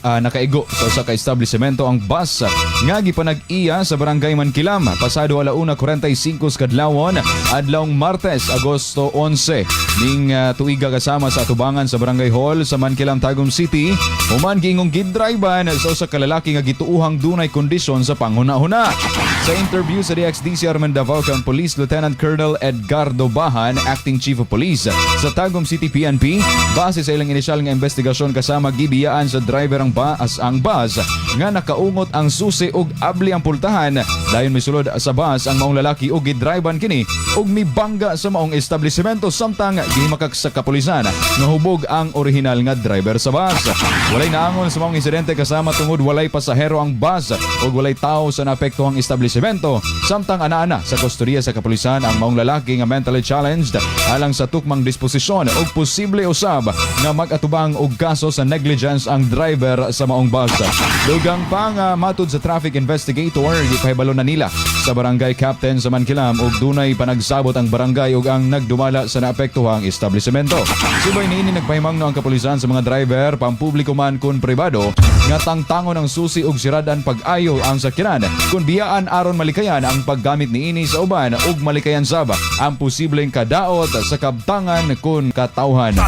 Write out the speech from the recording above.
Nakaigo sa usa ka establishmento ang bus nga gipanag-iya sa Barangay Mankilam pasado 1:45 sa kadlawon adlawng Martes, Agosto 11 ning tuiga, kasama sa atubangan sa Barangay Hall sa Mankilam, Tagum City, human giingong gidriban sa usa ka lalaki nga gituuhang dunay kondisyon sa panghuna-huna. Sa interview sa DXDC Armen Davao kang Police Lieutenant Colonel Edgardo Bahan, Acting Chief of Police sa Tagum City PNP, base sa ilang inisyal nga investigasyon, kasama gibiyaan sa driver ang bus nga nakaungot ang susi ug abli ang pultahan. Dayon misulod sa bus ang maong lalaki ug gidriban kini ug mibangga sa maong establishmento, samtang gihimakak sa kapulisan nga hubog ang orihinal nga driver sa bus. Walay naangol sa maong insidente kasama tungod walay pasahero ang bus ug walay tao sa naapektuhang establishmento, samtang ana-ana sa kustodiya sa kapulisan ang maong lalaki nga mentally challenged alang sa tukmang disposisyon ug posible usab nga mag-atubang og kaso sa negligence ang driver sa maong bus. Dugang pa nga matud sa traffic investigator, gipahibalo na nila sa barangay captain sa Mankilam ug dunay panagsabot ang barangay ug ang nagdumala sa naapektuhang establishmento. Subay niini, nagpahimangno ang kapulisan sa mga driver, pampubliko man kun pribado, nga tangtangon ang susi ug siradan pag-ayo ang sakyanan kung biyaan aron malikayan ang paggamit niini sa uban ug malikayan sab ang posibleng kadaot sa kabtangan kun katawhan.